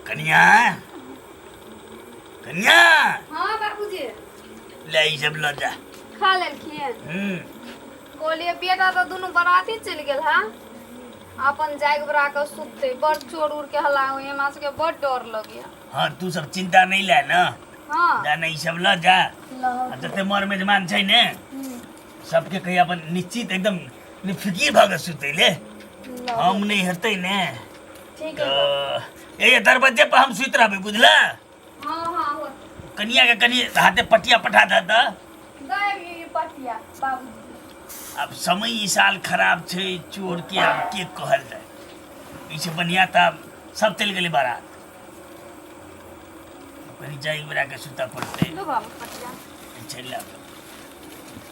कनिया, कनिया। हाँ बाबूजी। ले ई सब लऽ जा। खा लेलखिन? हम्म। कहलिए बेटा तो दुनू बराती चलि गेल है, अपन जाग बरा के सुतते। बड़ चोर उड़ के हल्ला होय, हमरा सबके बड़ डर लगैया। हाँ, तू सब चिंता नहीं ले ना। हाँ। जा ना, ई सब लऽ जा। लऽ। आ जते मर मेजमान छै ने, सबके कही अपन निश्चित एकदम निफिकिर भऽ के सुतै ले। लऽ। हम नहीं हेतै ने। ठीक है। तऽ ए दरवाजे पर हम सुति रहबै, बुझला? हाँ हाँ हो। कनिया के कनि हाथे पटिया पठा दे तऽ। दे पटिया बाबूजी। आब समय ई साल खराब छै, चोर के आब के कहल जाय। ई से बढ़िया तऽ आब सब चलि गेलै बारात, कनि जाय बेरा के सुतऽ पड़तै। लो बाबू पटिया। चलि आब।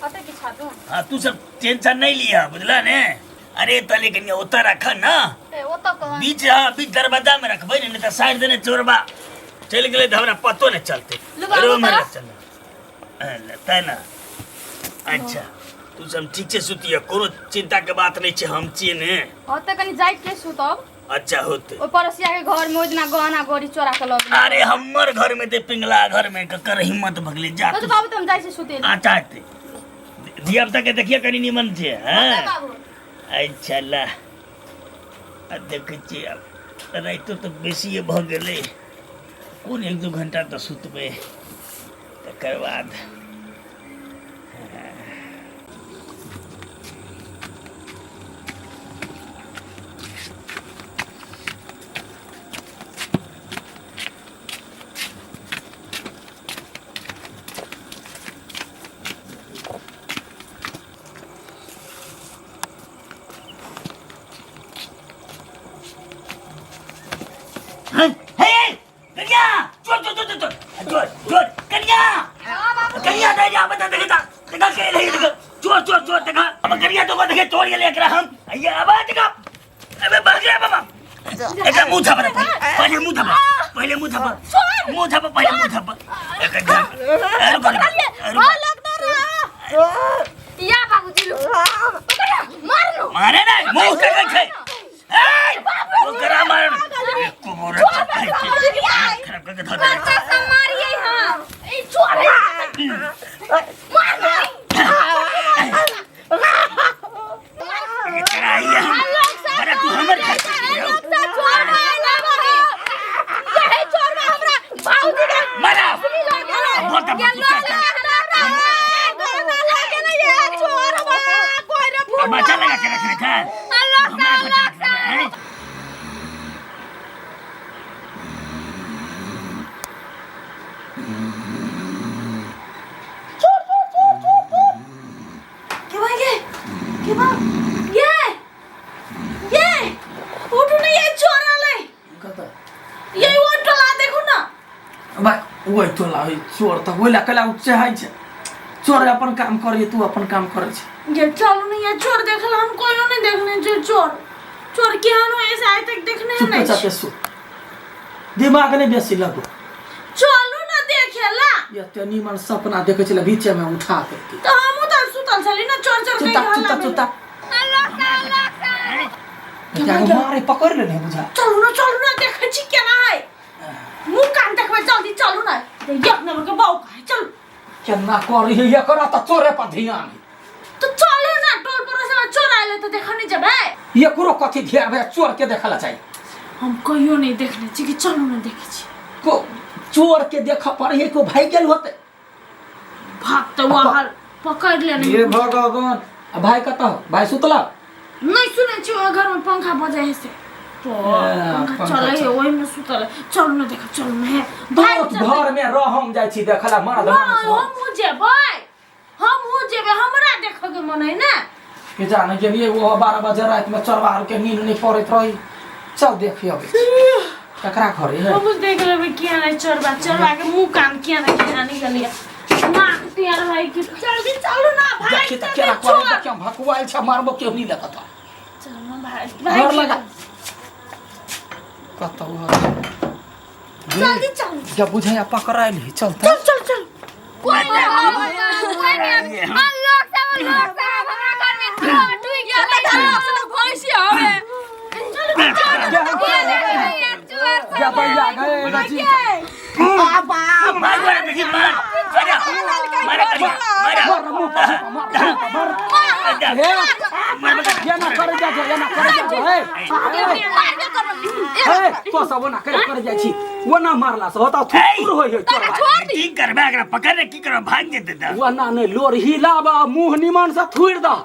कते बिछा दूं? हाँ, तू सब टेंशन नहीं लिया, बुझला ने? अरे तले कनि ओतऽ रख ना। ए ओतऽ कहाँ? बीच, हाँ, बीच दरवाजा में रखबै ने, नहीं तऽ साइड देने चोरबा चलि गेलै तऽ हमरा पतो नहि चलतै। लू बाबू। अरे मरे। तऽ? चल तै ना। अच्छा, तू सब ठीक छै सुतिय, कोनो चिंता के बात नहीं छै, हम छियै ने। ओतऽ कनि जाइत के सुतब। अच्छा होते। ओहि पड़ोसिया के घर में ओहि दिना गहना गोरी चोरा के लऽ गेलै। अरे हमर घर में ते पिंगला घर में ककर हिम्मत भगले जा। तो बाबू, तऽ हम जाइ छी सुते लए। अच्छा हेतै, धिया पुता के देखिए कनि निमन छै। होतै हँ। बाबू। अच्छा ला, आ देखै छियै आब रातिो तऽ बेसिए भऽ गेलै, कोन एक दू घंटा तऽ सुतबै, तकर बाद। हे हे कनिया, चोर चोर चोर चोर चोर चोर! कनिया, कनिया, दे जा बता, देखा देखा के नहीं, देखा, चोर चोर चोर, देखा। अब कनिया तो देखे चोर गेले एकरा हम ये अब देखा, अबे भाग रे बाबा। एकरा मुंह थापा, पहले मुंह थापा, पहले मुंह थापा, मुंह थापा, पहले मुंह थापा एकरा। ध्यान, रुको रुको। या बाबूजी, लो पकड़िया, मारलो। मारे ना, मुंह से छै ए ओकरा मार, एको मोरे खराब करके धर दे। बच्चा सब मारिए। हाँ, ई चोर है, मार मार। एकरा ये हम बड़ा तू हमर घर पे छी, यौ। चोर भाई ना बाबू, यही चोर बा हमरा बाबूजी के मारा। लऽ गेलै। बहुत के लऽ गेलै हमरा, हमरा लऽ गेलै ये चोर बा कोइ रे भूत। बच्चा लगा के रख रखा है अल्लाह हमरा अल्लाह। घर पे हैं। के भाई के के बा ये ये उठू ने, ये चोर आले। कतऽ? ये वो टोला देखू ना। बा ओहि टोला ओहि चोर तऽ ओहि लए कैला चाहै छै। चोर अपन काम करै, तू अपन काम करै छै। ये चलू ने, ये चोर देखल हम कोइयो नहीं देखने जे चोर चोर केहन होय से आइ तक देखने नहीं। चुपचाप सुत, दिमाग नहि बेसी लगो। चलू ना देखेला। एते नीमन सपना देखै छलै, बीचे में उठा के। तो हम तो सुतल छली ना, चोर चोर चुता कहि चुता हल्ला। चुता मारे पकड़ लेने बुझा। चलू ना, चलू ना, देखै छी केना है, मुंह कान देखबै, जल्दी चलू ना। एक नंबर के बाऊ है, चलू। केना करी है एकरा तऽ चोरे पर ध्यान है। तो चलू ना, टोल पड़ोस में चोर आयल तो देखऽ नहीं जेबै? एकरो कथी ध्यान है चोर के देखला चाहिए? हम कहियो नहीं देखने छी कि चलू ना, देखै छी। को चोर के देख पर को भाई गेल होते। भाग तो वहाँ पकड़ लेने। हे भगवान, आ भाई कतऽ? भाई सुतला? नहीं, सुनै छी ओहि घर में पंखा बजै है से तो पंखा पंखा चलै है। चलै। ओहि में सुतल है। चलू ना देख, चलू ना है भाई। तो घर में रह, हम जाइ छी देखला मरद नहीं, हम जेबै, हम जेबै, हमरा देखऽ के मन है ना। के जाने के लिए वो 12 बजे रात में चोरवा के नींद नहीं पड़ैत रही। चल देखियो ककरा घरे है। हम देख लेबै किया नहीं, चोरबा चोरबा के मुंह कान किया नहीं, किया नहीं गेलिए नाक टेढ़ है कि। जल्दी चलू ना भाई। देखी तऽ केना करे, देखियो भकुआइल छ, मारबो केहू नहीं लगत। चलू ना भाई, भाई। घर लगा कतौ है। जल्दी चलू। जब बुझाया पकड़ाइल है, चल। चल चल चल। कोई नहीं आबै, कोई नहीं आबै। अल्लाह साहब, अल्लाह साहब, हमरा घर में चोर ढुकि गेलै। भैंसी हवे। चल। मार मुंह पर मार मार हे एना करे जा जा एना करे जा जा हे हे तो सब ओना करे करे जाइ छी ओना मारला से होता थुर होय है चोरबा की करबे एकरा पकड़ के की करबे भाग जेते त ओना नै लोर हिलाबा मुंह निमन से थुर द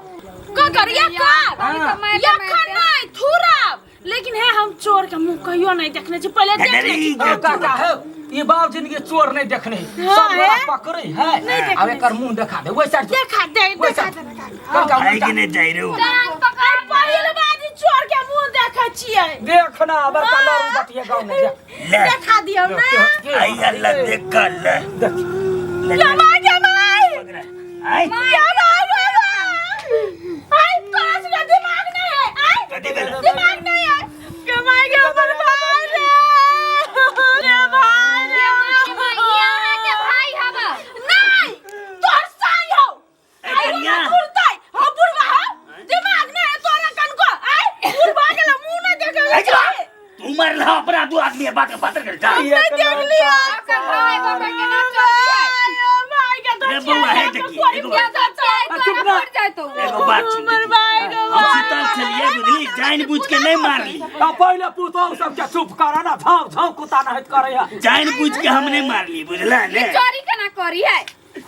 का करिया कर हाँ। यखन नहीं थुराब लेकिन हे हम चोर के मुंह कहियो नहीं देखने छी पहले देख ले छी ओ काका हो ई बाप जिंदगी चोर नहीं देखने हाँ, सब गोरा हे? पकड़े है नहीं देखने अब एकर मुंह देखा दे ओइ साइड जो। देखा दे ओइ देखा साइड दे जो। कनका भाग उल्टा। ने जाय रे टांग पकड़ पहिल बाजी चोर के मुंह देखे छियै देखना बड़का लड़ू बटिया गाँव में देख ले देखा दियौ ना आई अल्लाह देख कर ले देख ले या माय या माय आई या माय बाबा आई तोरा से दिमाग नहीं है आई कथी भेल दिमाग नहीं है कमाई के अपन भाई रे रे भाई रे यहाँ के भाई हवा नहीं तोर साई हो ए, आई कन्या। वो तुरतै हम बुढ़वा हो दिमाग नहीं है तोरा कनको आई बुढ़वा के मुंह नहीं देखे आई जा तू मार ला अपना दू आदमी है बात के पात्र कर जा नहीं देख लिया ओकर भाई बाबा के ना चोर छै भाई के तो रे बउआ, हे देखी, एगो बात। तोरा चुप रह। पड़ जाए तो एगो बात सुन हमर भाई के हम सुतल छलिए बुझली जान बुझ के नहीं मारली आ पहिले पुतोह सबके चुप कर ना झाव झाव कुत्ता नहैत करे है जान बुझ के हम नहीं मारली बुझला ने चोरी केना करी है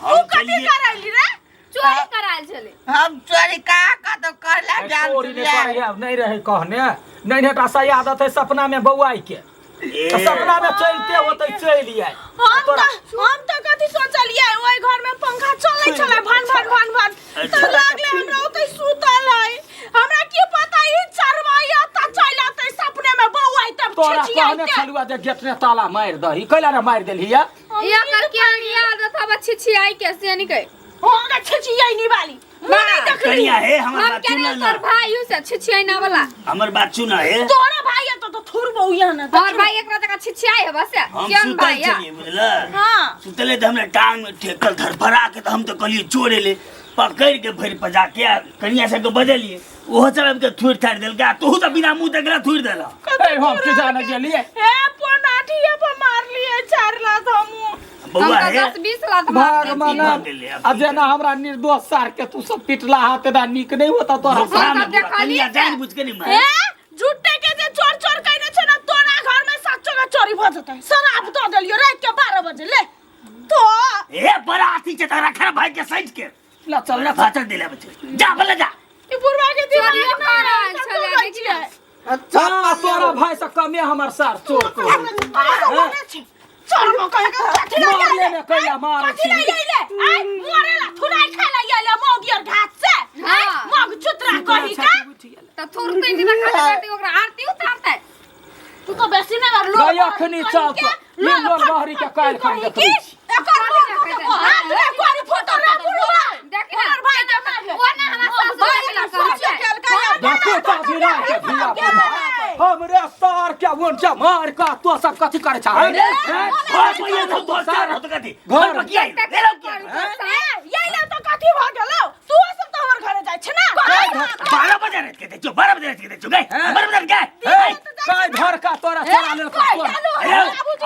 हम कथी छलिए करैली रे चोरी करायल छले हम चोरी का कतो करला जान चोरी नहीं करे है नहीं रहे कहने नहीं हेटा सही आदत है सपना में बौआई के ए, तो सपना में चलते होते चलि आए हम तो हम तो कथी सोचलिए ओइ घर में पंखा चलै छलै भन भन भन भन तो लागले हमरा ओतै सुतल है हमरा की पता ई चरवाया त चल आतै सपने में बौआई तब तोरा कहने छिछियाइते छलुआ जे गेट ने ताला मारि दही कैला ने मारि देलही है एकर के आदत हवा छिछियाई के से नहीं के हमरा छिछियाई नी वाली मुँह नहीं देखली कनिया हे हमर हम बात केने सुन तोर ना भाई से छिछियाई ना वाला हमर बात सुन हे तोरा भाई है तो तो थुर बौया ना हमर भाई एकरा जगह छिछियाई है बस हम केहन सुतल भाई है छलिए बुझला हाँ सुतले तऽ हमरा टांग में ठेकल धरफड़ा के तऽ हम तऽ कहलिए चोर एले पकड़ के भरि पजा के आ कनिया सबके बजलिए ओहो सब आबि के थुरि थारि देलकै आ तोहू तऽ बिना मुँह देखला थुरि देलह ए हम की जाने गेलिए हे पोनाठी पर मार लिए चार लात हमू हम बौआ तो हे 10 20 लाख मार भाग देती। मना भऽ गेलै आब आ जेना हमरा निर्दोष सार के तू सब पिटला हाथ एना नीक नहीं होता तोरा धोखा हम में तऽ बौआ, देखलियै कनिया से। जानि बुझि के नहि ए मार झूठे के जे चोर चोर कहने छै ना तोरा घर में सच्चो के चोरी भ जेतै शराब दऽ देलियो रात के 12 बजे ले तो ए बड़ा अथी छै तोरा खराब भाई के सैठ के ला चल ला भाषण दिला बच्चे जा भले जा ई बुढ़वा के दिमाग चोरियो ना करायल है, छलै, सब देखियौ। छियै। अच्छा हाँ, तोरा भाई से कमे हमर सार चोर को तोरा से बोले छी। चोर को कहे के कथी लए मारले आइले? ने कैला मारै कथी लए छी आइले? आइ मरेला थुराइ खाइ लए आइले मौगी और घात से। आइ हाँ। मौग चुतरा कही का तऽ थुरतै नहि तऽ खाली करतै ओकरा आरती उतारतै तू तो बेसी नहीं बार गई अखनी चल तो लोर बहरी के काल्हि खन देखबै छी। एकर मुंह के हाथ में कोरी फोटो रे बुढ़वा देख ना। हमर भाई के मारले ओ ना हमरा सासु भाई देखला के सोचे करै छै। केलकै या देखो तो भिड़ा के धिया पुता हमरे सार के वन के मार का तो सब कथी करे छा अरे घर पर ये तो दो चार होत कथी घर पर की आई ले लो की ए, यही ले तो कथी भ गेलौ तू सब तो हमर घरे जाइ छै ना 12 बजे रात के देखियो 12 बजे रात के देखियो गए 12 बजे गए ए काय घर का तोरा चोरा लेल का तोरा अरे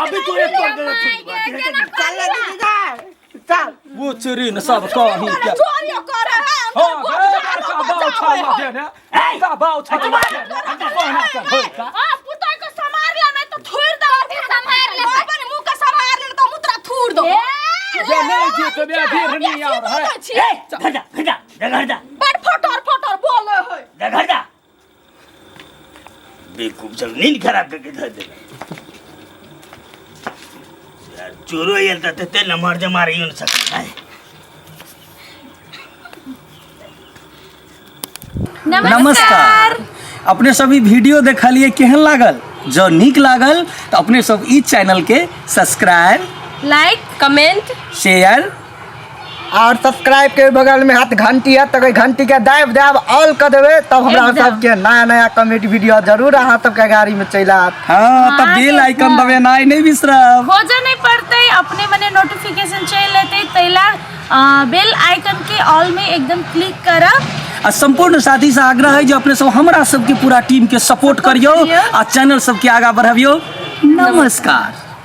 अभी तू एक तोड़ दे चल ले दीदी जा चल बुचरी न सब कही के चोरी करे है हां गे बड़का बाऊ छाला देने बड़का बाऊ छाला देने कोना से होई का आ पुतोह के समार ले नहीं तो थूर दे सम्हार ले। अपन मुंह के समार ले तो मुतरा थूर दो जे नहीं जीतबे भीड़ नहीं आर है ए घर जा घर जा जा घर जा बड़ फटर फटर बोले है जा घर जा बेवकूफ सब नींद खराब करके धर दे यार चोरो आयल त ते नमहर जे मारियो न सकै है नमस्कार अपने सब ई वीडियो देखलिए केहन लागल जँ नीक लागल तऽ अपने सब ई चैनल के सब्सक्राइब लाइक कमेंट शेयर और सब्सक्राइब के बगल में हाथ घंटी है तो घंटी के दाबि दाबि ऑल कर देबै तब हमरा एकदम। सबके नया नया कॉमेडी वीडियो जरूर अहाँ सबके गाड़ी में चलि आयत हाँ तऽ हाँ, बेल आइकन दबेनाइ नहि बिसरब खोजऽ नहीं पड़तै अपने मने नोटिफिकेशन चलि एतै तैला बेल आइकन के ऑल में एकदम क्लिक करब आ सम्पूर्ण साथी से आग्रह है जो अपने सब हमरा सबके पूरा टीम के सपोर्ट करियो करियौ। आ चैनल सबके आगा बढ़बियो नमस्कार।